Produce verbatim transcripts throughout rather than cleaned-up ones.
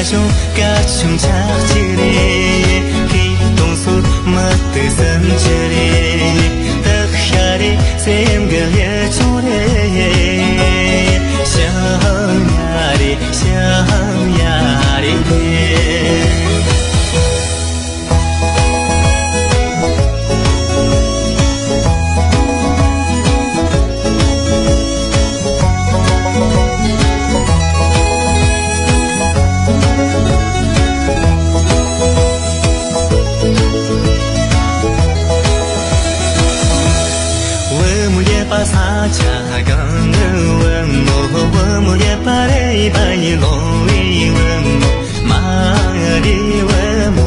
ཆུང་སྐར་ཆུང་ཆགས་ཀྱི་རེད། ཁྱེད་གཏོང་སྲོལ་མི་བཏུ་བསམ་གྱི་རེད། སྟག་ཤ་རེད་སེམས་འགུལ་ཡ་ཆུང་རེད། ཤ་ཡ་རེད་ཤ་ཡ་རེད། བུ་མོ་ཡོད་པ་ས་ཆ་གང་གི་བུ་མོ། བུ་མོ་ཡོད་པ་རེད་པ་ཡིན་ལོ་བའི་བུ་མོ། མ་རི་བུ་མོ།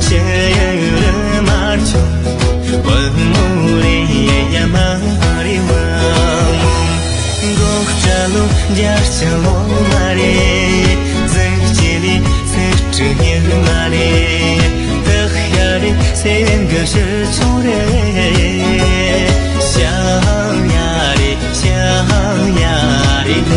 ཤེས་ཡོན་རི་མར་ཆུང་བུ་མོ་རེད་ཡ། མ་རི་བུ་མོ། མགོ་སྐྲ་ལོ་རྒྱ་ཆེན་ལོ་མ་རེད། གཟི་བརྗིད་ལས་སེར་སྐྲ་ཉིལ་མ་རེད། སྟག་ཤ་རེད་སེམས་འགུལ་ཕྱིར་ཆུང་རེད། ཤ་ཡ་རེད་ཤ་ཡ་རེད།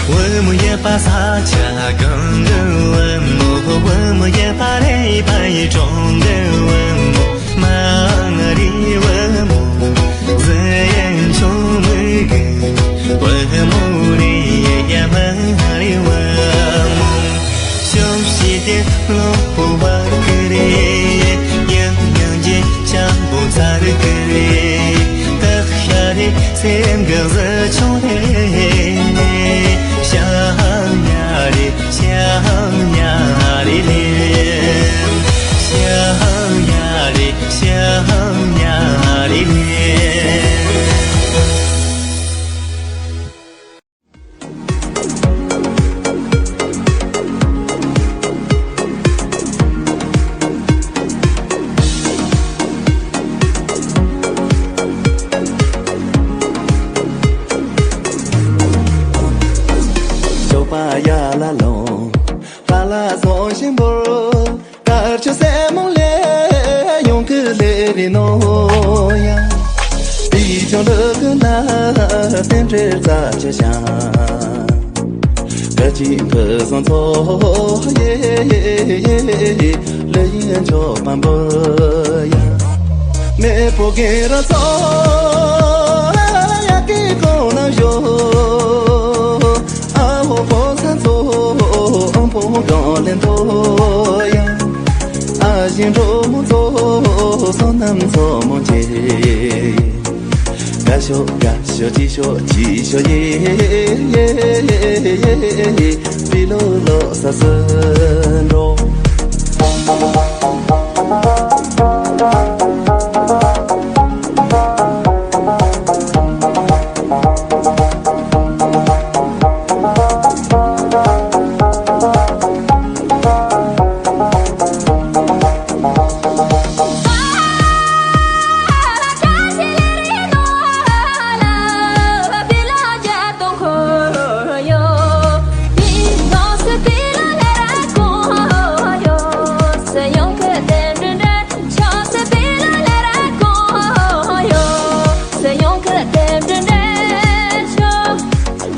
བུ་མོ་ཡོད་པ་ས་ཆ་གང་གི་བུ་མོ། བུ་མོ་ཡོད་པ་རེད་པ་ཡི་གྲོང་གི་བུ་མོ། མ་རི་བུ་མོ། གཟི་ཡོན་ཆུང་མི་གི་བུ་མོ་རེད་ཡ། མ་རི་བུ་མོ། ཤོམ་ཤི་དེ་ལོ་པོ་བ་ཀི་རེད། ཡང་ཡང་རྗེས་ཆང་པོ་ཚར་ཀི་རེད། སྟག་ཤ་རེད་སེམས་འགུལ་གཟི་ཆུང་རེད། ཤ་ཡ་རེད་ཤ་ཡ་རེད་ལེ། ཤ་ཡ་རེད་ཤ་ཡ་རེད་ལེ། ཞོགས་པ་ཡར་ལ་ལོངས། ལྷ་ལ་སོང་ཞིང་འབོར། དཀར་ཆུ་སེར་མོ་ལས་ཡོང་གི་ལེ་རི་ནོ་ཡ། དེའི་ཆུང་འདྲ་གི་ན་རྟེན་འབྲེལ་རྩ་ཆེ་ཞང་། བཀའ་ཅི་ཁུ་སོང་ཚོ་ཡེ་ཡེ་ལེ་ཡིན་ཆོག་པམ་བུ་ཡ། མེ་ཕོ་གེ་ར་ཚོ་ཡ་གི་གོང་ན་ཞོ། ཨ་ཧོ་ཧོ་ས་ཚོ་ཨོམ་ཕོ་གང་ལེན་དོ་ཡ། ཨ་ཞིང་འགྲོ་མོ་ཚོ་སོ་ནམ་ཚོ་མོ་ཆེ། དགའ་ཤོ་དགའ་ཤོ་ཅི་ཤོ་ཅི་ཤོ་ཡེ་ཡེ་ཡེ་ཡེ། བི་ལོ་ལོ་ས་སུ་འགྲོ།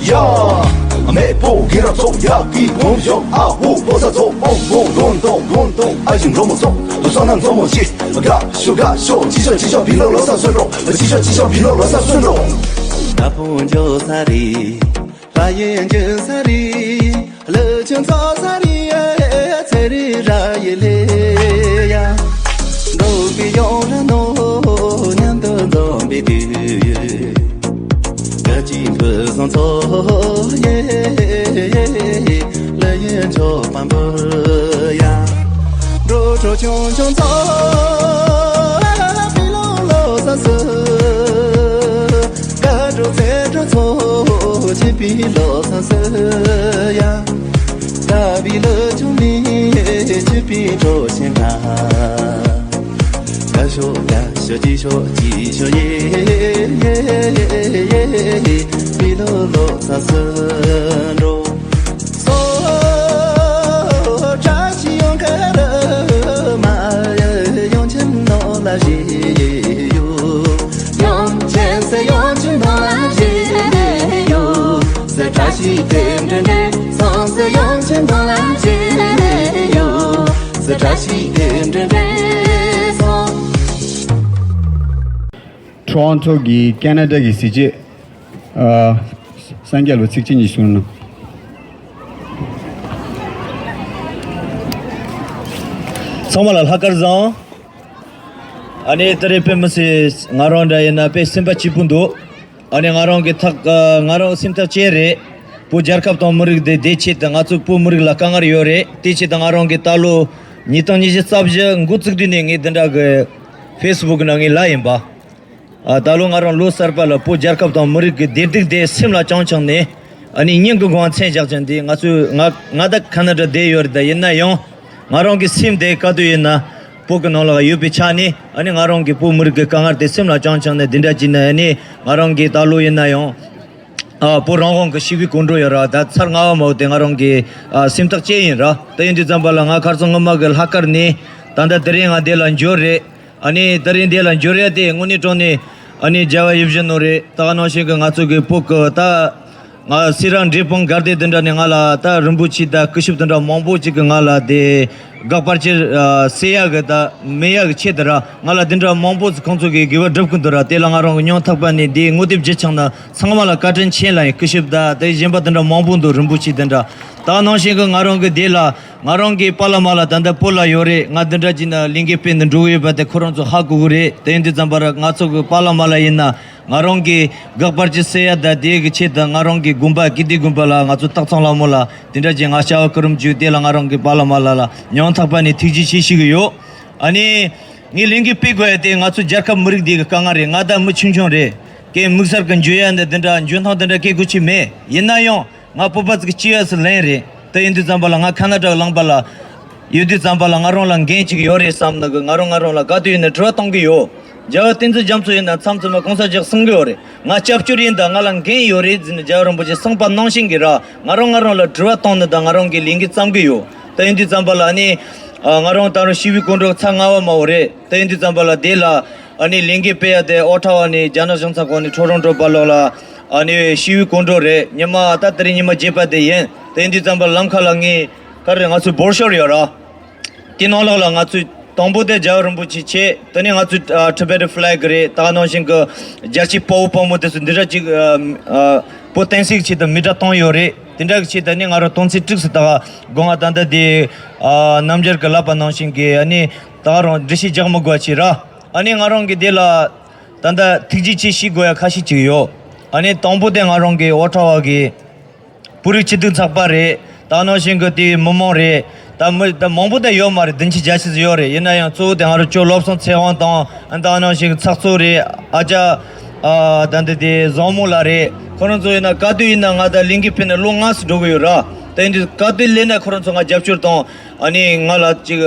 ཡ། མེ་ཕོ་གེ་ར་ཚོ་ཡ་གི་གོང་ཞོ། ཨ་ཧུ་ཕོ་ས་ཚོ་ཨོ་ཧོ་གོང་ཏོ་གོང་ཏོ། ཨ་ཞིང་འགྲོ་མོ་ཚོ་སོ་ནམ་ཚོ་མོ་ཤི། དགའ་ཤོ་དགའ་ཤོ་ཅི་ཤོ་ཅི་ཤོ་བི་ལོ་ལོ་ས་སུ་འགྲོ། ཅི་ཤོ་ཅི་ཤོ་བི་ལོ་ལོ་ས་སུ་འགྲོ། ད་ཕུང་འཇོ་ས་རི། ལྷ་ཡི་འཇོ་ས་རི། ལུ་ཆུ་ཚོ་ས་རི། ཚེ་རི་ར་ཡི་ལེ་ཡ། འགྲོ་བི་ཡོང་ར་ནོ་མཉམ་དུ་འཛོམས་པའི་དུས། ཀ་ཅི་འབུ་སོང་ཚོ་ཡེ། ལ་ཡེ་ཆོ་པམ་བུ་ཡ། འགྲོ་གྲོ་ཆུང་ཆུང་ཚོ་བི་ལོ་ལོ་ས་སུ། ཀ་གྲོ་ཚེ་གྲོ་ཚོ་ཅི་བི་ལོ་ས་སུ་ཡ། ཀ་བི་ལོ་ཆུང་མི་ཅི་བི་གྲོ་ཆེན་ག། ཤོག་ཡ་ཤོག་ཅི་ཤོག་ཅི་ཤོག་ཡེ་ཡེ་ཡེ་ཡེ། བི་ལོ་ལོ་ཚ་སུ་འགྲོ། སོ་བཀྲ་ཤིས་ཡོང་ཁ་ར་མ་ཡོང་ཆེན་ནོ་ལ་ཞེ་ཡོ། ཡོང་ཆེན་སེ་ཡོང་ཆེན་ནོ་ལ་ཞེ་ཡོ། སེ་བཀྲ་ཤིས་དེ་འདྲ་འདྲ་སོང་སེ་ཡོང་ཆེན་ནོ་ལ་ཞེ་ཡོ། སེ་བཀྲ་ཤིས་དེ་འདྲ་འདྲ་སོང་། ཊོ་རོན་ཊོ་གི་ཁེ་ན་ཌ་གི་གཟི་བརྗིད། ཨ། སངས་རྒྱས་ལ་ཚིག་བཅད་གཉིས་གསུང་གནང་། ཚང་མ་ལ་ལྷག་དཀར་བཟང་། ཨ་ནི་ད་རེས་དཔེ་མི་སྲིད་ང་རང་འདྲ་ཡིན་ན་དཔེ་སེམས་པ་སྐྱིད་པོ་འདུག་ཨ་ནི་ང་རང་གི་ཐག་ཨ། ང་རང་སེམས་ཐག་བཅད་རེད། བོད་རྒྱལ་ཁབ་དང་མི་རིགས་དེ་བདེ་ཆེད་དུ། ང་ཚོ་བོད་མི་རིགས་ལ་དཀའ་ངལ་ཡོད་རེད། དེ་ཆེད་དུ་ང་རང་གི་ད་ལོ་ཉིས་སྟོང་ཉི་ཤུ་རྩ་བཞི་འགོ་བཙུགས་དུས་ནས་ངས་འདི་འདྲ་གི་ཕེ་སི་བུག་ནང་ངས་ལབ་ཡིན་པ། ཨ། ད་ལོ་ང་རང་ལོ་གསར་པ་ལ་བོད་རྒྱལ་ཁབ་དང་མི་རིགས་ཀྱི་བདེ་སྡུག་དེ་སེམས་ལ་བཅངས་བཅངས་ནས། ཨ་ནི་སྙིང་གི་སྒོ་ནས་མཚན་བཞག་ཅིང་དེ་ང་ཚོས་ང་ང་ད་ཁ་ན་ཌ་བསྡད་ཡོད་རེད། ད་ཡིན་ན་ཡང་ང་རང་གི་སེམས་དེ་ག་དུས་ཡིན་ན་བོད་ཀྱི་ནང་ལ་ཡོད་པའི་ཆ་ནས། ཨ་ནི་ང་རང་གི་བོད་མི་རིགས་ཀྱི་དཀའ་ངལ་དེ་སེམས་ལ་བཅངས་བཅངས་ནས་འདི་འདྲ་བྱས་ན། ཨ་ནི་ང་རང་གི་ད་ལོ་ཡིན་ན་ཡང་། ཨ། བོད་རང་དབང་གི་ཞི་བའི་གོམ་བགྲོད་ཡོད་ར། ད་ཚར་ལྔ་པ་མ་ཡོང་དེ་ང་རང་གི་ཨ། སེམས་ཐག་བཅད་ཡིན་ར། དེ་ཡིན་དུས་ཙམ་པ་ལ་ང་ཁ་སང་སྔོན་མ་གི་ལྷག་དཀར་ནས་ད་ལྟ་དེ་རིང་ང་འདི་ལ་འབྱོར་རེད། ཨ་ནི་དེ་རིང་འདི་ལ་འབྱོར་ཡ་དེ་དངོས་གནས་དྲང་གནས་ཨ་ནི་རྒྱལ་བ་ཡིད་བཞིན་ནོར་བུ་རེད། ད་ག་ནང་བཞིན་གི་ང་ཚོ་གི་བོད་གི་ད་ང་སེ་ར་འབྲས་སྤུངས་དགའ་ལྡན་འདི་འདྲ་ནས་ང་ལ་ད་རིན་པོ་ཆེ་ད་སྐུ་ཞབས་དེ་འདྲ་མང་པོ་ཅིག་གི་ང་ལ་དེ་དགག་པར་ཅིག་ཨ། སེལ་ཡ་གི་ད་མེད་ཡ་གི་ཆེད་དུ་ར། ང་ལ་དེ་འདྲ་མང་པོ་ཅིག་ཁོང་ཚོ་གི་དགེ་བ་སྒྲུབ་གི་འདུག་ར། དེ་ལ་ང་རང་གི་སྙིང་ཐག་པ་ནས་དེ་ངོ་དེབ་བརྒྱུད་བྱུང་ན་ཚང་མ་ལ་བཀའ་དྲིན་ཆེ་ལབ་ཡིན། སྐུ་ཞབས་ད་དེ་གཞན་པ་དེ་འདྲ་མང་པོ་འདུག་རིན་པོ་ཆེ་དེ་འདྲ། ད་ག་ནང་བཞིན་གི་ང་རང་གི་དེ་ལ། ང་རང་གི་པཱ་ལགས་མ་ལགས་ད་ལྟ་བོད་ལ་ཡོད་རེད། ང་འདི་འདྲ་བྱས་ན་ལས་འགུལ་སྤེལ་ནས་འགྲོ་གི་ཡོད་པ་དེ་ཁོ་རང་ཚོ་ཧ་གོ་གི་རེད། དེ་ཡིན་དུས་ཙམ་པར་ང་ཚོ་གི་པཱ་ལགས་མ་ལགས་ཡིན་ན་ང་རང་གི་དགག་པར་ཅིག་སེལ་ཡ་ད་དེ་གི་ཆེད་དུ་ང་རང་གི་དགོན་པ་ཀིརྟི་དགོན་པ་ལ་ང་ཚོ་སྟག་ཚང་ལྷ་མོ་ལ་དེ་འདྲ་བྱས་ང་བྱ་བ་ཀུན་རིམ་བརྒྱུད་དེ་ལ་ང་རང་གི་པཱ་ལགས་མ་ལགས་ལ་སྙིང་ཐག་པ་ནས་ཐུགས་རྗེ་ཆེ་ཞུ་གི་ཡོད། ཨ་ནི་ངས་ལས་འགུལ་སྤེལ་དགོས་ཡ་དེ་ང་ཚོ་རྒྱལ་ཁབ་མི་རིགས་འདི་གི་དཀའ་ངལ་རེད། ང་ད་མི་ཆུང་ཆུང་རེད། གན་དམིགས་བསལ་གི་འཇོན་ཡ་འདི་འདི་འདྲ་འཇོན་ཐང་འདི་འདྲ་སྐད་དགོས་ཀྱི་མེད། ཡིན་ན་ཡང་། ང་བོད་པ་ཚོ་གི་སྤྱི་ཡོངས་སུ་ལན་རེད། དེ་ཡིན་དུས་ཙམ་པ་ལ་ང་ཁ་ན་ཌ་ལངས་པ་ལ་ཡོད་དུས་ཙམ་པ་ལ་ང་རང་ལ་འགན་ཅིག་ཡོད་རེད་བསམ་ནི་གི། ང་རང་ང་རང་ལ་ག་དུས་ཡིན་ན་དྲི་བ་གཏོང་གི་ཡོད། རྒྱལ་བ་བསྟན་འཛིན་རྒྱ་མཚོ་ཡིན་ན་མཚམས་མཚམས་ལ་གོང་ས་མཆོག་གསུང་གི་ཡོད་རེད། ང་སྐྱབས་བཅོལ་ཡིན་ད་ང་ལ་འགན་ཡོད་རེད་ཟེར་ནས་རྒྱལ་བ་རིན་པོ་ཆེ་གསུངས་པ་ནང་བཞིན་གི་ར། ང་རང་ང་རང་ལ་དྲི་བ་གཏོང་ནི་ད་ང་རང་གི་ལས་འགན་བརྩམས་གི་ཡོད། དེ་ཡིན་དུས་ཙམ་པ་ལ་ནི་ང་རང་ད་རུང་ཞི་བའི་སྐོར་འགྲོ་ཚར་ལྔ་པ་མ་འོ་རེད། དེ་ཡིན་དུས་ཙམ་པ་ལ་དེ་ལ། ཨ་ནི་ལས་འགུལ་སྤེལ་ཡ་དེ་ཨོ་ཊ་ཝ་ནས་རྒྱ་ནག་གཞུང་ཚབ་ཁང་ནས་ཊོ་རོན་ཊོ་བར་ལོགས་ལ་ཨ་ནི་ཞི་བའི་སྐོར་འགྲོ་རེད། ཉི་མ་ད་དེ་རིང་ཉི་མ་བརྒྱད་པ་དེ་ཡིན། དེ་ཡིན་དུས་ཙམ་པ་ལམ་ཁ་ལ་ངས་ག་རེ་ང་ཚོའི་བོར་ཤོར་ཡོད་ར། དེ་ནང་ལོགས་ལ་ང་ཚོས་དང་པོ་དེ་རྒྱལ་བ་རིན་པོ་ཆེ་ཆེ། དེ་ནས་ང་ཚོའི་ཨ་ཊི་བེ་ཊན་ཕི་ལེག་རེད། ད་ག་ནང་བཞིན་གི་རྒྱལ་གཅེས་དཔའ་བོ་དཔའ་མོ་དེ་ཚོ་འདི་འདྲ་ཅིག་ཨ་ཨ་བོད་བསྟན་སྲིད་ཀྱི་ཆེད་དུ་མེ་སྲེག་བཏང་ཡོད་རེད། དེ་འདྲ་གི་ཆེད་དུ་ནི་ང་རང་དོན་ཚན་དྲུག་སུ་ད་ག་དགོངས་པ་ད་ལྟ་དེ་ཨ་རྣམ་འགྱུར་གི་ལབ་པ་ནང་བཞིན་གི་ཨ་ནི་ད་ག་རང་འགྲེལ་བཤད་རྒྱག་མི་དགོས་པ་བྱས་ར། ཨ་ནི་ང་རང་གི་དེ་ལ་ད་ལྟ་ཐུགས་རྗེ་ཆེ་ཞུ་དགོས་ཡ་ཁ་ཤས་ཅིག་ཡོད། ཨ་ནི་དང་པོ་དེ་ང་རང་གི་ཨོ་ཊ་ཝ་གི་བོད་རིགས་སྤྱི་མཐུན་ཚོགས་པ་རེད། ད་ག་ནང་བཞིན་གི་དེའི་མི་མང་རེད། ད་མི་ད་མང་པོ་ད་ཡོད་མ་རེད། བདུན་ཅུ་བརྒྱད་ཅུ་ཙམ་ཡོད་རེད། ཡིན་ན་ཡང་གཙོ་བོ་དེ་ང་རང་ཅོ་བློ་བཟང་ཚེ་དབང་དང་ཨ་ད་ག་ནང་བཞིན་གི་ཚགས་ཚུད་རེད། ཨ་ཅག་ཨ་ད་འདི་དེ་བཟང་མོ་ལགས་རེད། ཁོ་རང་ཚོ་ཡིན་ན་ག་དུས་ཡིན་ན་ང་ད་ལས་འགུལ་སྤེལ་ནས་ལོ་ལྔ་ཙམ་འགྲོ་གི་ཡོད་ར། ད་ཡིན་དུས་ག་དུས་སླེབས་ན་ཁོ་རང་ཚོ་ང་རྒྱབ་སྐྱོར་དང་ཨ་ནི་ང་ལ་ཅིག་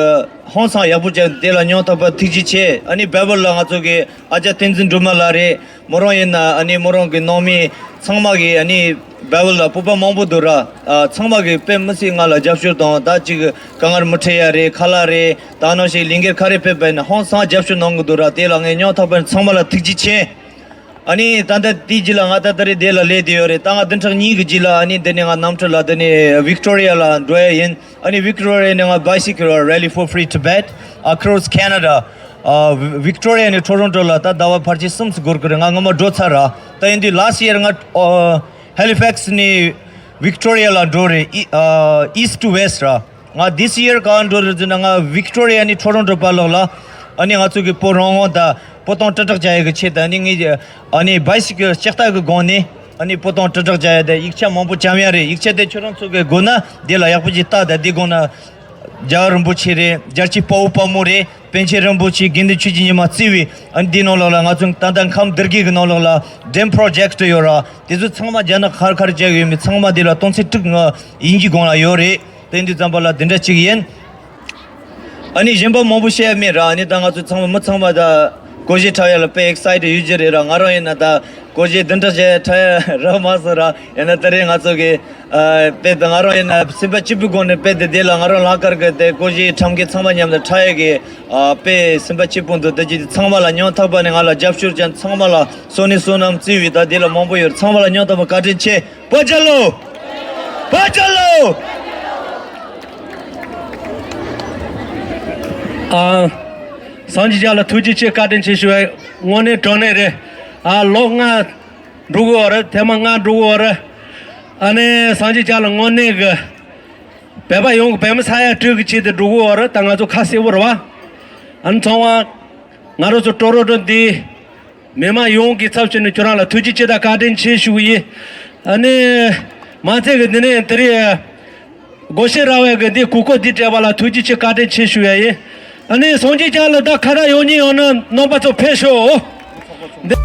ཧང་སང་ཡག་པོ་བྱས། དེ་ལ་སྙིང་ཐག་པ་ཐུགས་རྗེ་ཆེ། ཨ་ནི་སྦེལ་པུར་ལ་ང་ཚོ་གི་ཨ་ཅག་བསྟན་འཛིན་སྒྲོལ་མ་ལགས་རེད། མོ་རང་ཡིན་ན་ཨ་ནི་མོ་རང་གི་ནང་མི་ཚང་མ་གི་ཨ་ནི་སྦེལ་པུར་ལ་བོད་པ་མང་པོ་འདུག་ར། ཨ་ཚང་མ་གི་དཔེ་མི་སྲིད་ང་ལ་རྒྱབ་སྐྱོར་དང་ད་ཅིག་དཀའ་ངལ་མི་འཕྲད་ཡ་རེད། ཁ་ལག་རེད། ད་ག་ནང་བཞིན་ལས་འགུལ་ག་རེ་སྤེལ་བ་ཡིན་ན་ཧང་སང་རྒྱབ་སྐྱོར་གནང་གི་འདུག་ར། དེ་ལ་ངས་སྙིང་ཐག་པ་ནས་ཚང་མ་ལ་ཐུགས་རྗེ་ཆེ། ཨ་ནི་ད་ལྟ་དེའི་རྗེས་ལ་ང་ད་ལྟ་རེ་དེ་ལ་སླེབས་བསྡད་ཡོད་རེད། ད་ང་བདུན་ཕྲག་གཉིས་ཀྱི་རྗེས་ལ་ཨ་ནི་འདི་ནས་ང་གནམ་གྲུ་ལ་འདི་ནས་ཝིག་ཊོ་རི་ཡ་ལ་འགྲོ་ཡ་ཡིན། ཨ་ནི་ཝིག་ཊོ་རི་ཡ་ནས་ང་བྷའི་སི་ཀལ་ར་Rally for Free Tibet across Canada ཨ་ཝི་ཀྲོ་རི་ཡ་ནས་ཊོ་རོན་ཊོ་ལ་ད་ཟླ་བ་ཕལ་ཆེར་གསུམ་ཙམ་འགོར་གི་རེད། ང་སྔོན་མ་འགྲོ་ཚར་ར། ད་ཡིན་དུས་ལ་སི་ཡར་ང་ཨ་ཧེ་ལི་ཕེག་སི་ནས་ཝིག་ཊོ་རི་ཡ་ལ་འགྲོ་རེད། ཨི་ཨ་east to west ར། ང་this year ག་འགྲོ་རེད་ཟེར་ན་ང་ཝིག་ཊོ་རི་ཡ་ནས་ཊོ་རོན་ཊོ་བར་ལོགས་ལ་ཨ་ནི་ང་ཚོ་གི་བོད་རང་དབང་དང་བོད་དོན་དྲིལ་བསྒྲགས་བྱ་ཡག་གི་ཆེད་དུ་ཨ་ནི་ངས་ཨ་ནི་བྷའི་སི་ཀལ་ལྕགས་ཐག་གི་སྒང་ནས་ཨ་ནི་བོད་དོན་དྲིལ་བསྒྲགས་བྱ་ཡག་དེ་ཡིག་ཆ་མང་པོ་བཅངས་ཡ་རེད། ཡིག་ཆ་དེ་ཁྱོད་རང་ཚོ་གི་དགོས་ན་དེ་ལ་ཡག་པོ་ཅིག་ལྟ། ད་དེ་སྒང་ན་རྒྱལ་བ་རིན་པོ་ཆེ་རེད། རྒྱལ་གཅེས་དཔའ་བོ་དཔའ་མོ་རེད། པཎ་ཆེན་རིན་པོ་ཆེ་དགེ་འདུན་ཆོས་ཀྱི་ཉི་མ་གཙོས་པའི་ཨ་ནི་འདིའི་ནང་ལོགས་ལ་ང་ཚོ་ད་ལྟ་ཁམས་སྡེ་དགེ་གི་ནང་ལོགས་ལ་ཌེམ་པྲོ་ཇེག་ཊི་ཡོད་ར། དེ་ཚོ་ཚང་མ་རྒྱ་ནག་ག་རེ་ག་རེ་བྱས་ཡོད་མེད་ཚང་མ་དེ་ལ་དོན་ཚན་དྲུག་ང་དབྱིན་ཇིའི་སྒང་ལ་ཡོད་རེད། དེ་འདི་ཙམ་པ་ལ་དེ་འདྲ་ཅིག་ཡིན། ཨ་ནི་གཞན་པ་མང་པོ་བཤད་ཡ་མེད་ར། ཨ་ནི་ད་ང་ཚོ་ཚང་མ་མི་ཚང་མ་ད་སྒོར་གཞས་འཁྲབ་ཡ་ལ་དཔེ་ཨེག་སའེ་ཊི་ཡོད་ཀྱི་རེད་ར། ང་རང་ཡིན་ན་ད་སྒོར་གཞས་བདུན་ཕྲག་བཞི་འཁྲབ་ཡ་རག་མ་སོང་ར། ཡིན་ན་ད་རེས་ང་ཚོ་གི་ཨ་དཔེ་ད་ང་རང་ཡིན་ན་སེམས་པ་སྐྱིད་པོའི་སྒོ་ནས་དཔེ་དེ་དེ་ལ་ང་རང་ལྷག་དཀར་གི་དེ་སྒོར་གཞས་འཁྲབ་མཁན་ཚང་མ་མཉམ་དུ་འཁྲབ་ཡ་གི་ཨ་དཔེ་སེམས་པ་སྐྱིད་པོ་འདུག་ད་ཅི་ཚང་མ་ལ་སྙིང་ཐག་པ་ནས་ང་ལ་རྒྱབ་སྐྱོར་ཅན་ཚང་མ་ལ་བསོད་ནམས་བསོད་ནམས་བརྩི་བའི་ད་དེ་ལ་མང་པོ་ཡོད། ཚང་མ་ལ་སྙིང་ཐག་པ་བཀའ་དྲིན་ཆེ། བོད་རྒྱལ་ལོ། བོད་རྒྱལ་ལོ། ཨ། སངས་རྒྱས་ལ་ཐུགས་རྗེ་ཆེ། བཀའ་དྲིན་ཆེ་ཞུ་བ་དངོས་གནས་དྲང་གནས་རེད། ཨ་ལོ་ལྔ་འགྲོ་གི་ཡོད་རེད། ཐེངས་མ་ལྔ་འགྲོ་གི་ཡོད་རེད། ཨ་ནི་སངས་རྒྱས་ལ་དངོས་གནས་གི་བོད་པ་ཡོངས་ཀྱི་བོད་མི་ས་ཡ་དྲུག་གི་ཆེད་དུ་འགྲོ་གི་ཡོད་རེད། ད་ང་ཚོ་ཁ་གསལ་པོ་རེད་བ། ཨ་ནི་ཚང་མ་ང་རང་ཚོ་ཀྲོ་རོ་ཀྲོ་འདི། མི་མང་ཡོངས་ཀྱི་ཚབ་བྱས་ནས་ཁྱོད་རང་ལ་ཐུགས་རྗེ་ཆེ་དང་བཀའ་དྲིན་ཆེ་ཞུ་གི་ཡིན། ཨ་ནི། མ་ཚད་ཀྱི་འདི་ནས་དེ་རིང་སྒོར་གཞས་རག་པའི་གི་འདི་གོ་སྐབས་འདི་སྤྲད་པ་ལ་ཐུགས་རྗེ་ཆེ་བཀའ་དྲིན་ཆེ་ཞུ་ཡ་ཡིན། ཨ་ནི་སངས་རྒྱས་ལ་ད་ཁ་བརྡ་ཡོང་མཁན་ཡོད་ན་རྣམ་པ་ཚོ་ཕེབས་ཤོག་འདི།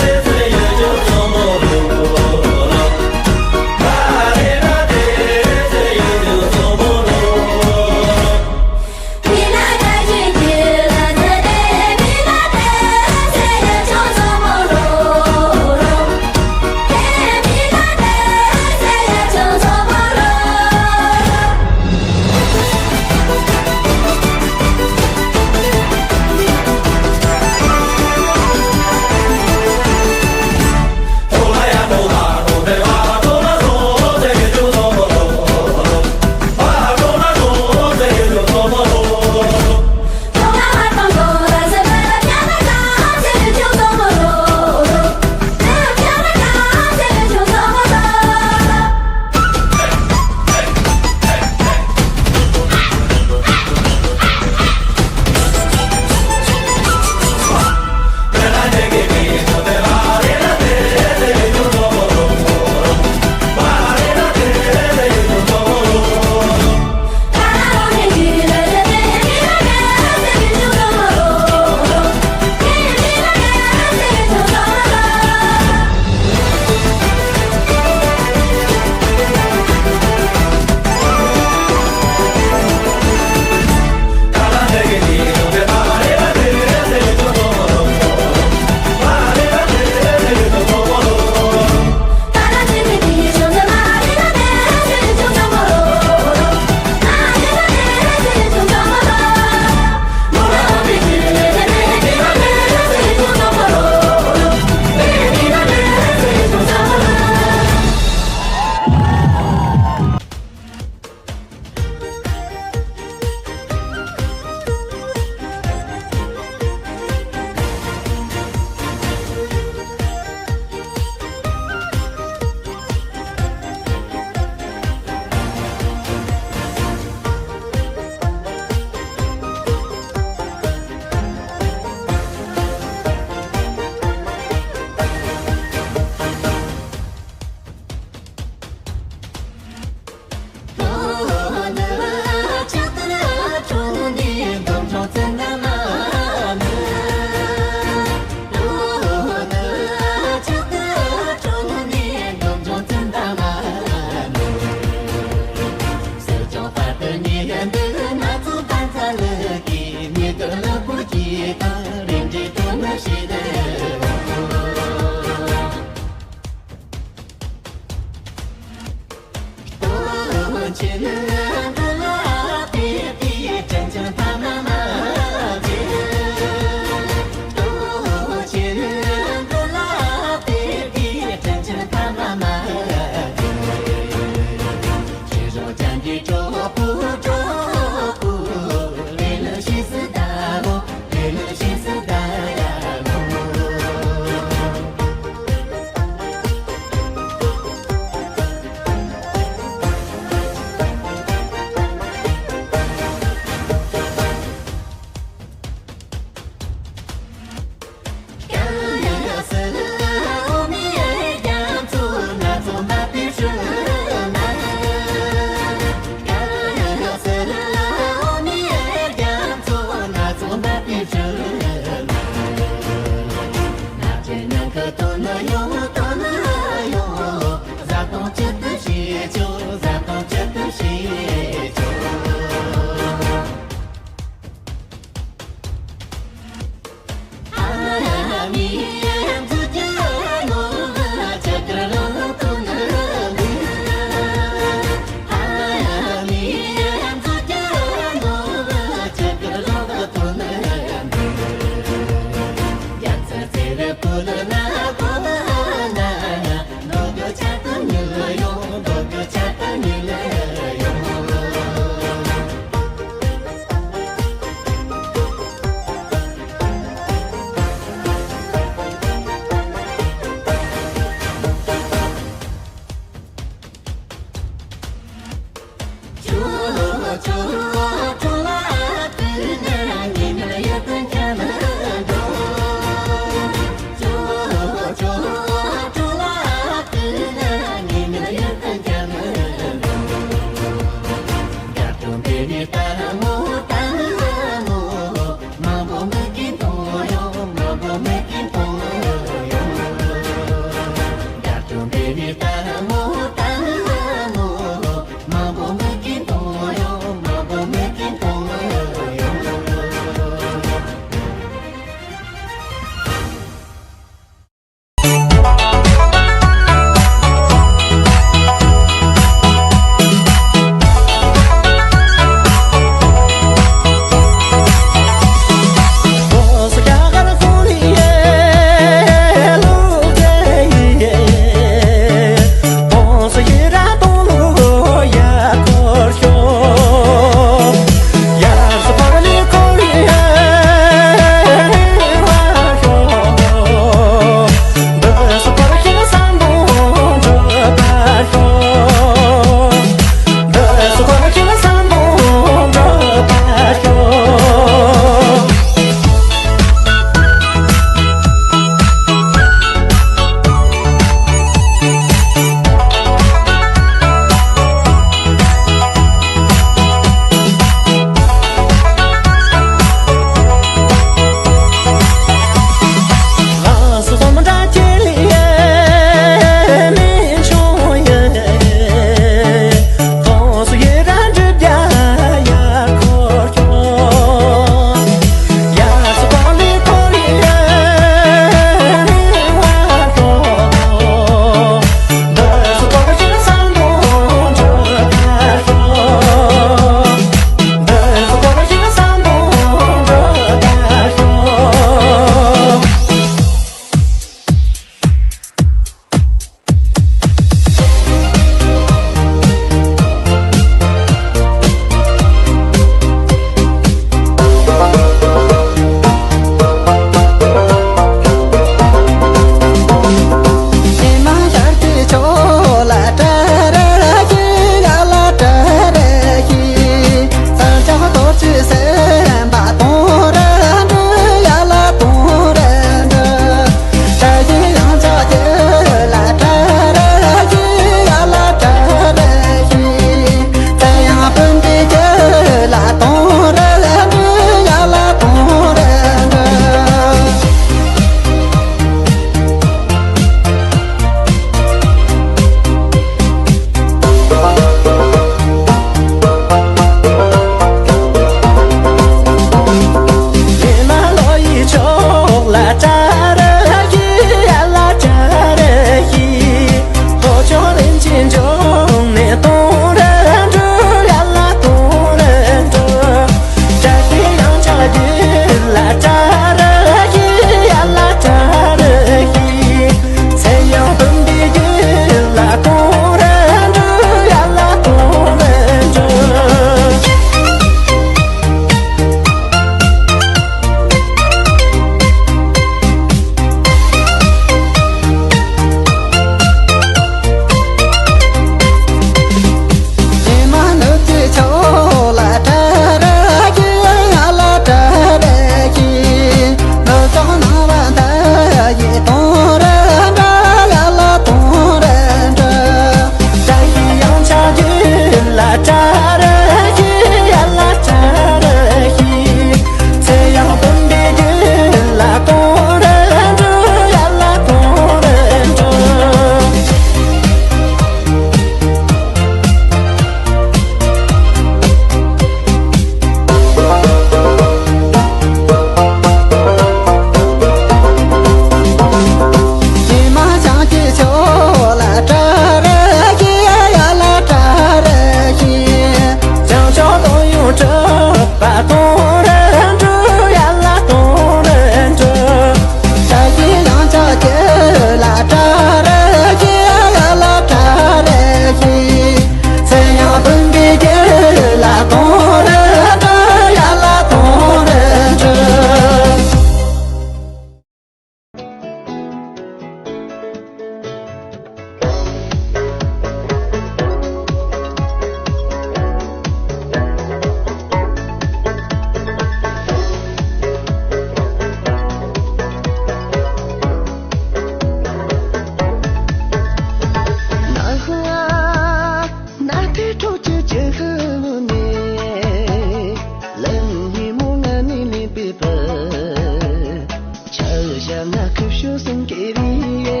ཞབས་ན་ཁུ་བྱུག་གསུམ་གྱི་རིང་ཡེ།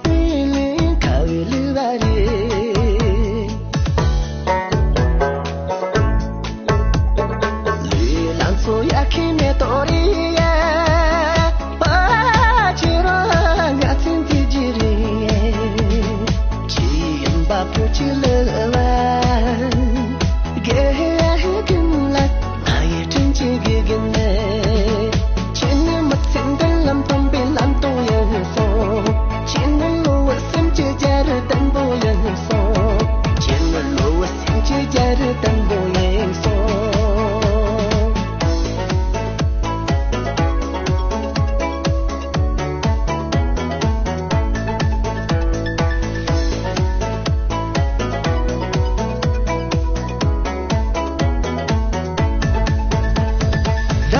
དེ་ལས་ཁ་བའི་ལུས་པ་རེད། ལུས་ལ་མཚོ་ཡ་ཁྱི་མེ་ཏོག་རེད་ཡ། པ་ཁྱེད་རང་ང་ཚོའི་མཛེས་རྒྱན་རེད་ཡ། ཁྱེད་ཡིན་པ་བོད་ཀྱི་ལུགས་པ། དགེ་རྒན་ལ་ང་ཡི་དྲིན་གྱི་དགེ་རྒན་ནས། ཁྱེད་ནི་མི་ཚེ་མདུན་ལམ་སྟོན་པའི་ལམ་སྟོན་ཡིན་སོང་། ཁྱེད་ནི་བློ་བ་སེམས་ཀྱི་རྒྱ་རི་བརྟན་པོ་ཡིན་སོང་། ཁྱེད་ནི་བློ་བ་སེམས་ཀྱི་རྒྱ་རི་བརྟན་པོ་ཡིན་སོང་། ད་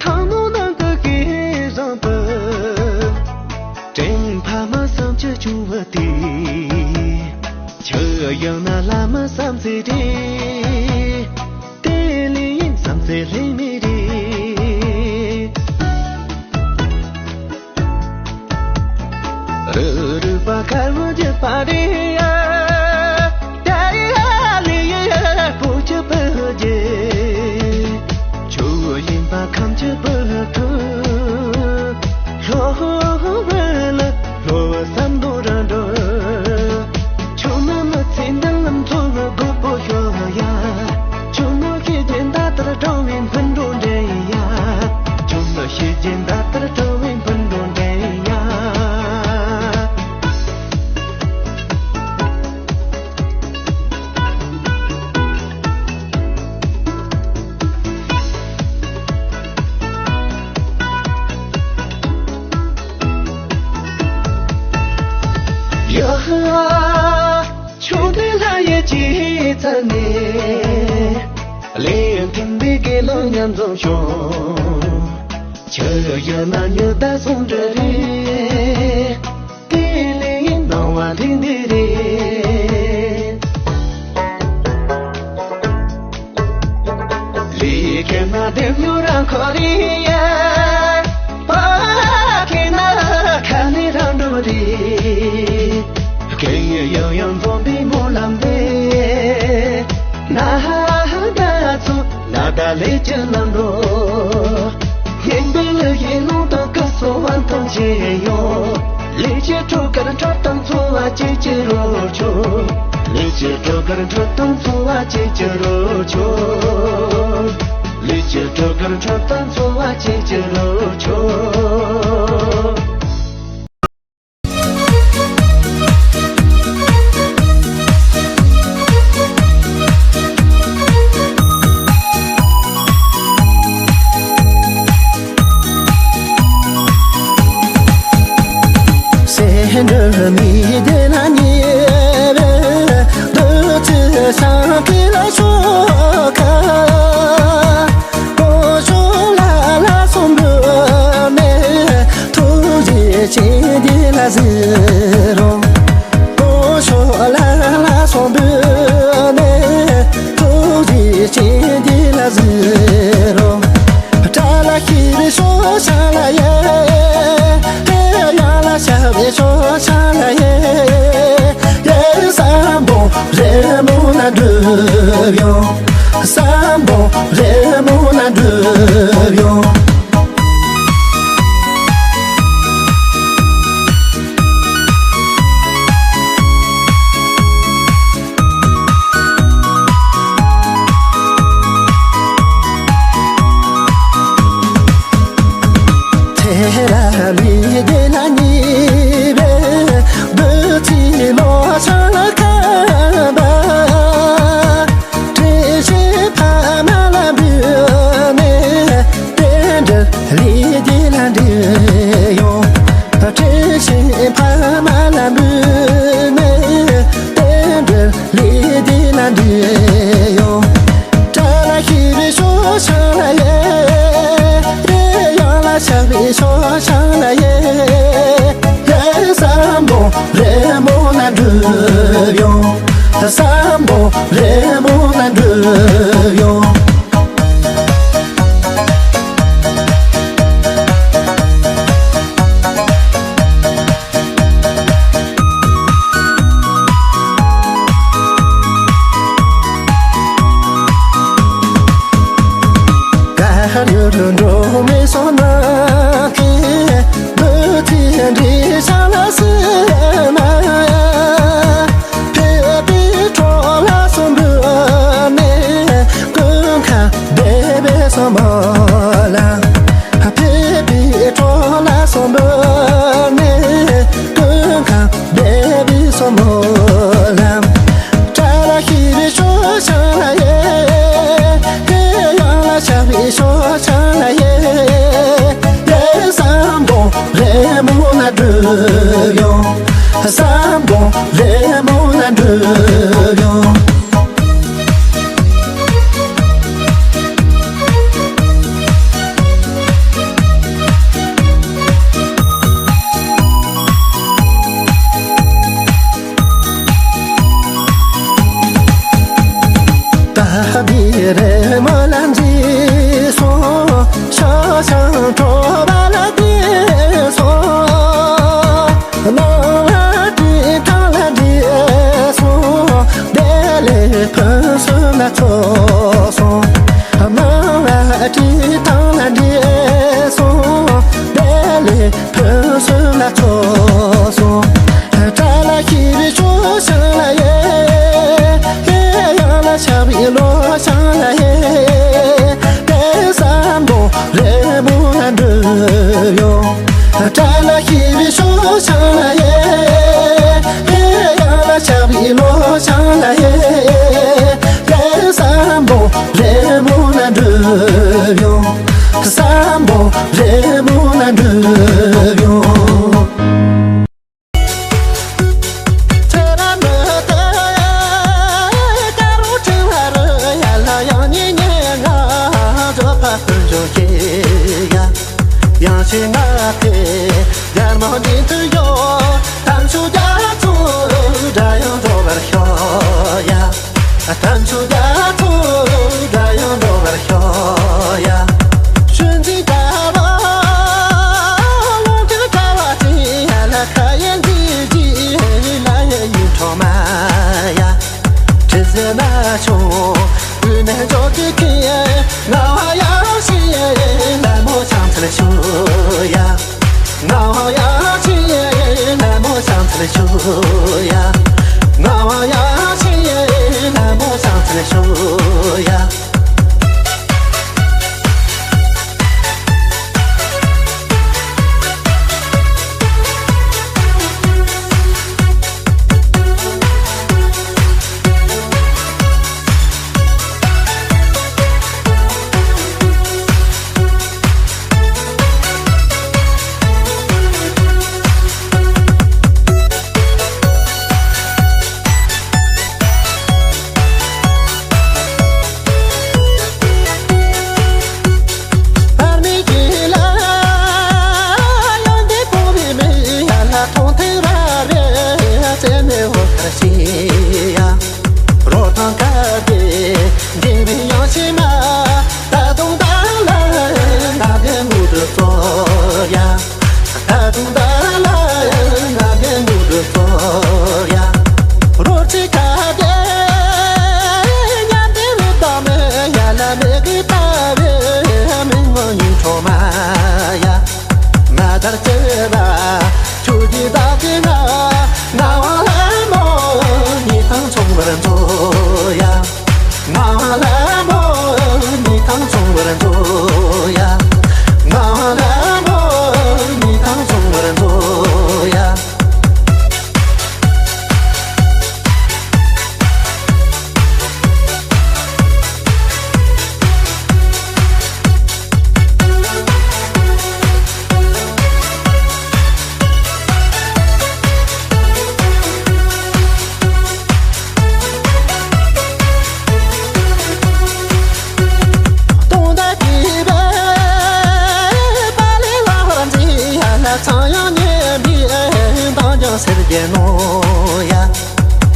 ཐང་མོ་ནང་གི་སྐད་བཟང་པོ། དྲན་ཕ་མ་བསམ་རྒྱུ་བྱུང་བ་དེ། ཆུ་ཡང་ན་ལ་མ་བསམ་ཚེ་དྲན། དེ་ལས་ཡིན་བསམ་ཚེ་ལྷད་མེད་རེད། རུ་རུ་པ་ཁར་མོ་རྒྱུ་པ་རེད་ཡ། ད་ཡ་ལི་ཡ་པོ་ཆུ་པོ་རྒྱུ། ཆུ་བོ་ཡིན་པ་ཁམས་ཆུ་པོ་ཐུ། ལྷོ་བ་ལ་ལྷོ་བ་བསམ་དོ་ར་འགྲོ། ཆུ་མོ་མི་ཚེ་འདི་ལམ་མཚོ་བོ་སྒོ་པོ་ཤོ་ཡ། ཆུ་མོ་ཤེས་ཀྱི་ད་ལྟར་གྲོང་བའི་འཕུར་འགྲོ་འདྲེན་ཡ། ཆུ་མོ་ཤེས་ཀྱི་ད་ལྟར་གྲོང་བའི་འཕུར་འགྲོ་འདྲེན་ཡ། ཡ། ཆུང་དུས་ལྷ་ཡི་སྐྱེས་ཚར་ནས། ལས་མཐུན་པའི་དགེ་སློང་མཉམ་འཛོམས་བྱུང་། ཆུ་བཞི་ན་ཉི་ཟླ་ཟུང་འབྲེལ་རེད། དེ་ལས་སྣང་བ་ལྷུན་འདི་རེད། ལས་ཀྱི་ན་དེ་མྱུར་རང་ཁོ་རེད་ཡ། ཕ་ཁེ་ན་ཁ་ནས་རང་འགྲོ་རེད། སྐད་ཡང་ཡང་འཛོམས་པའི་སྨོན་ལམ་འདི། ན་ཧ་ད་ཚོ་ན་ད་ལས་ཀྱི་ལམ་འགྲོ། ངན་པའི་ལུགས་ཡིན་ལུང་དང་ཀུན་སོང་བ་མཐོང་ཆེ་ཡོང་། ལས་ཀྱི་གྲོགས་ཀར་འཕྲོད་དང་འཚོ་བ་སྐྱེལ་གྱི་རོ་ཆོ། ལས་ཀྱི་གྲོགས་ཀར་འཕྲོད་དང་འཚོ་བ་སྐྱེལ་གྱི་རོ་ཆོ། ལས་ཀྱི་གྲོགས་ཀར་འཕྲོད་དང་འཚོ་བ་སྐྱེལ་གྱི་རོ་ཆོ། སེ་འབྲུ་མི་དེ་ན་ཉེ་བའི་བདུད་རྩི་ཤིང་དེ་ལ་ཤོག་ཁ། གོ་ཤོག་ལ་ལ་སོང་བུ་མེ་ཐུགས་རྗེ་ཆེ་དེ་ལ་ཟེར་རོ། གོ་ཤོག་ལ་ལ་སོང་བུ་ནས་ཐུགས་རྗེ་ཆེ་འདི་ལ་གཟིགས་རོགས། དགྲ་ལ་ཤི་བའི་ཤོག་ཆང་ལ་ཡེ། ཡང་ལ་ཤ་བའི་ཤོག་ཆང་ལ་ཡེ། ཡེ་བསམ་པོ་རེ་མོ་ན་འགྲུབ་ཡོང་། བསམ་པོ་རེ་མོ་ན་འགྲུབ་ཡོང་། ཐེ་ར་མི་དེ་ན་ཉི་བའི་བུ་ཚི་མོ་ཆང་ལ་ཁ་བ། དྲིན་ཆེན་ཕ་མ་ལ་འབུལ་ནས་རྟེན་འབྲེལ་ལས་འདི་ལ་འབྲེལ་ཡོང་། དྲིན་ཆེན་ཕ་མ་ལ་འབུལ་ནས་རྟེན་འབྲེལ་ལས་འདི་ལ་འབྲེལ་ཡོང་། དགྲ་ལ་ཤི་བའི་ཤོག་ཆང་ལ་ཡེ། ཡང་ལ་ཆགས་པའི་ཤོག་ཆང་ལ་ཡེ། ཡེ་བསམ་པོ་རེ་མོ་ན་འགྲུབ་ཡོང་། བསམ་པོ་རེ་མོ་ན་འགྲུབ་ཡོང་། འགྲོ་མི་སོང་ན་ཁེ་བུ་ཚེ་འདི་ཤང་ལ་སེ་མ། ཕེབས་པའི་གྲོགས་ལ་སོ་འབུལ་ནས། ཀུན་ཁ་བདེ་བའི་སོ་མོ་ལ། ཕེབས་པའི་གྲོགས་ལ་སོ་འབུལ་ནས། ཀུན་ཁ་བདེ་བའི་སོ་མོ་ལ། བཀྲ་ལ་ཤིས་པའི་ཞོ་ཆང་ལ་ཡེ། ཡང་ལ་ཆགས་པའི་ཞོ་ཆང་ལ་ཡེ། དེ་བསམ་དགོང་རེ་མོ་ལ་འགྲུབ་ཡོང་། བསམ་དགོང་རེ་མོ་ལ་འགྲུབ་ཡོང་། ད་བི་རེ་མོ་ལ་འཛིན་སོང་། ཤ་ཤང་གྲོ་བ་ལ་བསྡད་སོང་། སྣང་བ་བྲིས་ཐང་ལ་བྲིས་སོང་། བདེ་ལེགས་ཕུན་སུམ་ལ་ཚོགས་སོང་། སྣང་བ་བྲིས་ཐང་ལ་བྲིས་སོང་། བདེ་ལེགས་ཕུན་སུམ་ལ་ཚོགས་སོང་། བཀྲ་ལ་ཤིས་པའི་ཞོ་ཆང་ལ་ཡེ། ཡང་ལ་ཆགས་པའི་ལོ་ཆང་ལ་ཡེ། དེ་བསམ་དགོང་རེ་མོ་ལ་འགྲུབ་ཡོང་། བཀྲ་ལ་ཤིས་པའི་ཞོ་ཆང་ལ་ཡེ། ཡང་ལ་ཆགས་པའི་ལོ་ཆང་ལ་ཡེ། དེ་བསམ་དགོང་རེ་མོ་ལ་འགྲུབ་ཡོང་། བསམ་དགོང་རེ་མོ་ལ་འགྲུབ་ཡོང་། ཁྱེད་རང་མི་ལྟ་དཀར་རོ་ཁྲི་བ་རུ་ཡ་ལ་ཡང་ཉེ་ཉེ་ང་ཚོ་ཕ་ཕུན་ཚོགས་ཀྱི་ཡ། ཡང་ཞིག་ང་ཕེ་རྒྱལ་མོ་འདི་དུ་ཡོད། དམ་ཆོས་རྒྱ་མཚོ་སྒྲ་ཡང་འགྲོ་བར་ཤོག་ཡ། དམ་ཆོས་རྒྱ་མཚོ་སྒྲ་ཡང་འགྲོ་བར་ཤོག་ཡ། ཆུ་འཛིན་དཀར་བ་ལུང་བསྟན་དཀའ་བ་ཅན་ཡ་ལ་ཁ་ཡེ་འདི་ཇི་ལ་ཡེ་ཡིན་ཁྲོ་མ་ཡ། དྲི་ཟེར་ན་ཆུང་བུ་ནས་འཇོག་གི་ཁེ་ང་བ་ཡ་ཤི་ལ་མོ་ཆང་ཚལ་ཆུ་ཡ། ང་བ་ཡ་ཆི་ཡེ་ལ་མོ་ཤང་ཚལ་ཤུ་ཡ། ང་བ་ཡ་ཆི་ཡེ་ལ་མོ་ཤང་ཚལ་ཤུ་ཡ། རོ་ཐང་ཁ་དེ་འདི་བི་ཡང་ཕྱི་མ། ད་དུང་ད་ལ་ང་གི་མུ་དུ་ཚོ་ཡ། ད་དུང་ད་ལ་ང་གི་མུ་དུ་ཚོ་ཡ། རོ་ཅི་ཁ་དེ་ཉམས་དེ་རུ་ད་མེ་ཡ་ལ་མེ་གི་ད་བེ་མི་ངོ་ཉིན་ཁྲོ་མ་ཡ། མ་དར་ཅེ་བ། ཆུ་དེ་དག་གི་ང་ང་བ་ལ་མོ་ཉི་ཐང་ཚོང་བར་འགྲོ་ཡ། ང་བ་ལ་མོ་ཉི་ཐང་ཚོང་བར་འགྲོ་ཡ། ང་བ་ལ་མོ་ཉི་ཐང་ཚོང་བར་འགྲོ་ཡ། སེར་གྱི་ནོ་ཡ།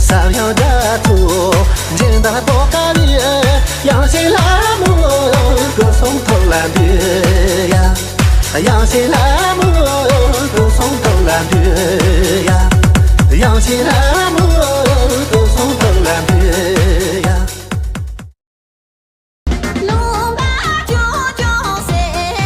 ས་ཡང་རྒྱ་མཚོ་འཇིག་ལྟ་རྟོགས་དཀའ་བའི་ཡང་ཞིག་ལ་མོ་སྐུ་གསུང་ཐུགས་ལ་འདུད་ཡ། ཡང་ཞིག་ལ་མོ་སྐུ་གསུང་ཐུགས་ལ་འདུད་ཡ། ཡང་ཞིག་ལ་མོ་སྐུ་གསུང་ཐུགས་ལ་འདུད་ཡ། ལུང་པ་ཆུང་ཆུང་སེ་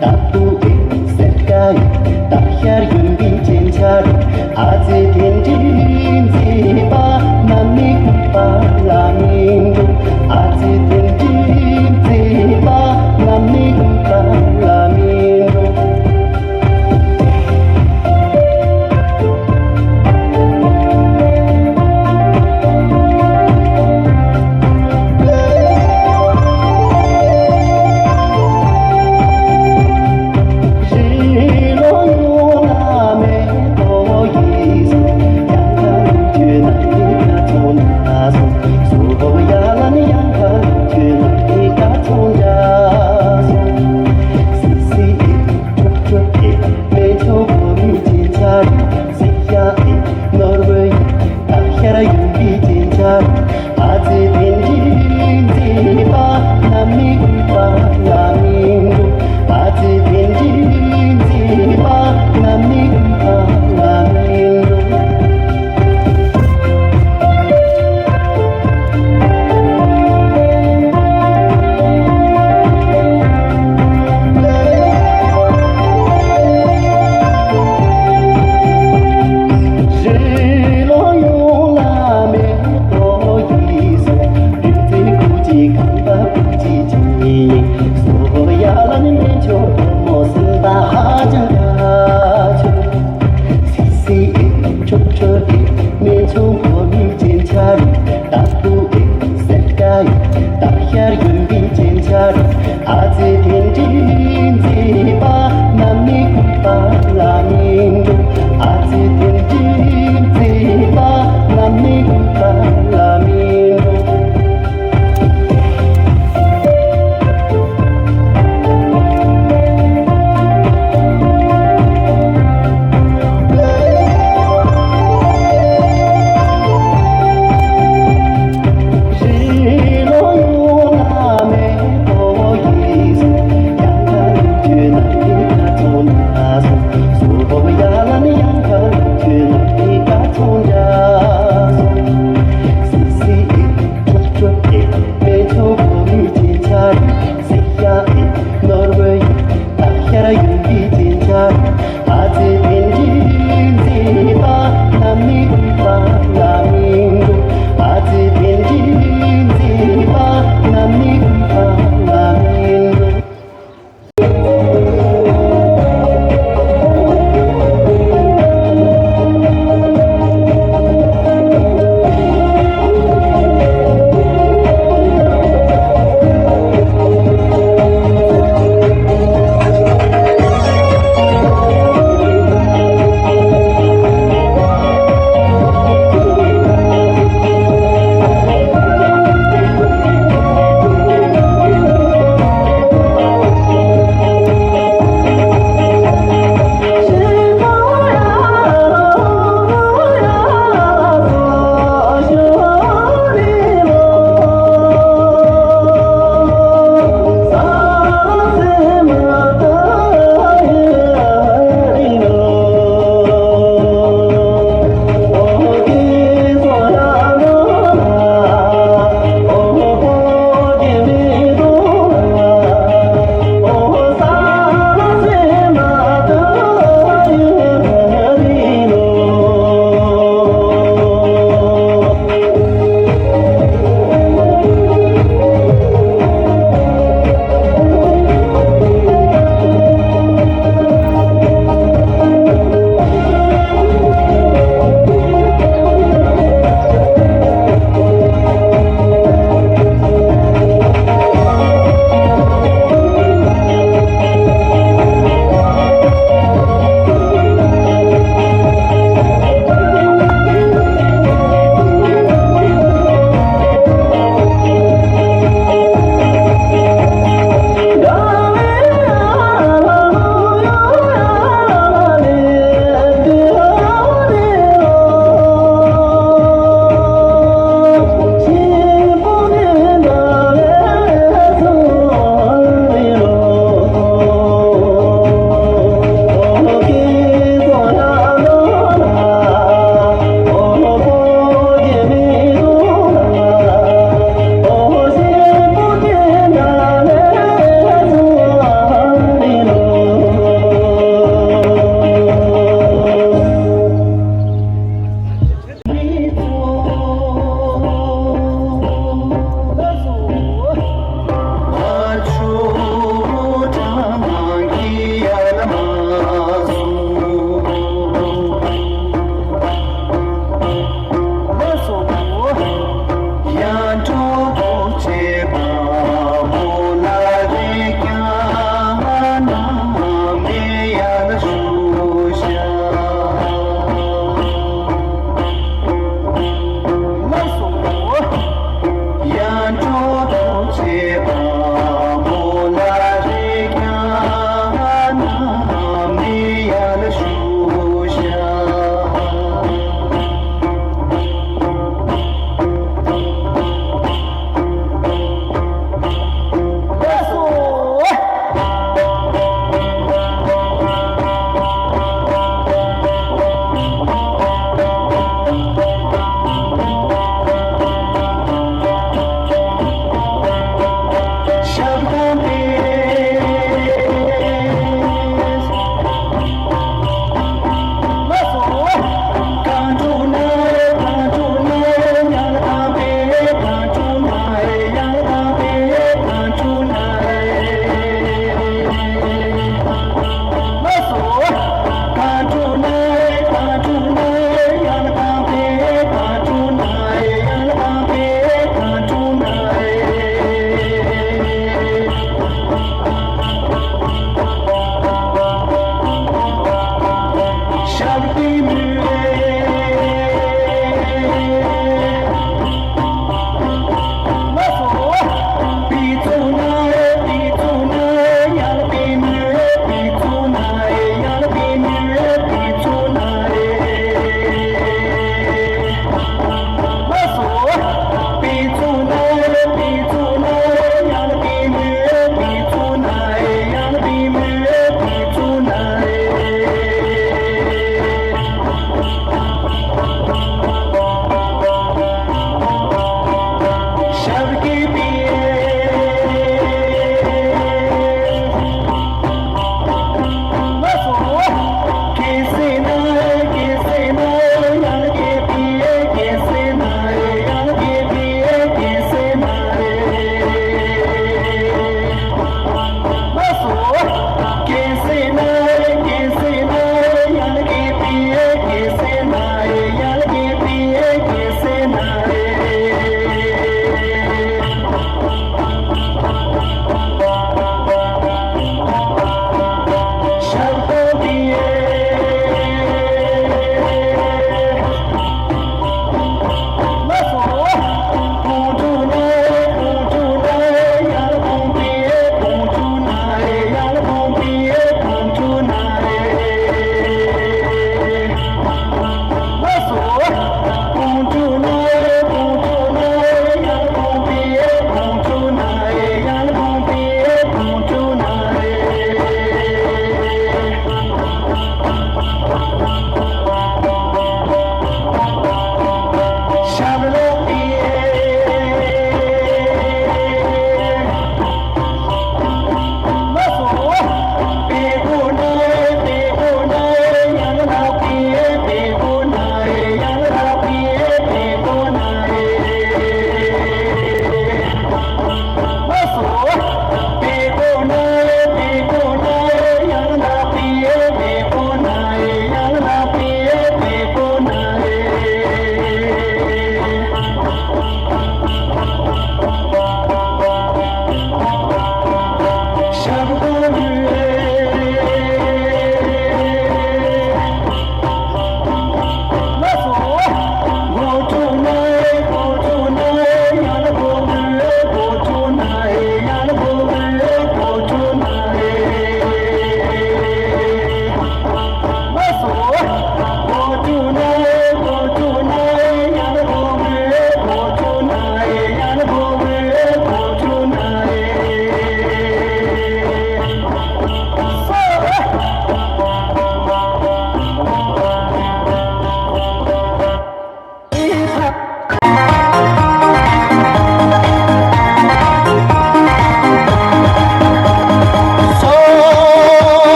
ཏ་པུ་ཨེ་སེར་ཀ་ཡི་ཏ་ཤར་ཡོན་པི་ཅན་ཆ་རི། ཨ་ཙི་དེ་འདྲི་མཛེས་པ་ན་མི་ཀུན་པ་ལ་མི་འགྲོ། ཨ་ཙི་དེ་འདྲི་མཛེས་པ་ན་མི་ཀུན་པ་ལ་མི་འགྲོ།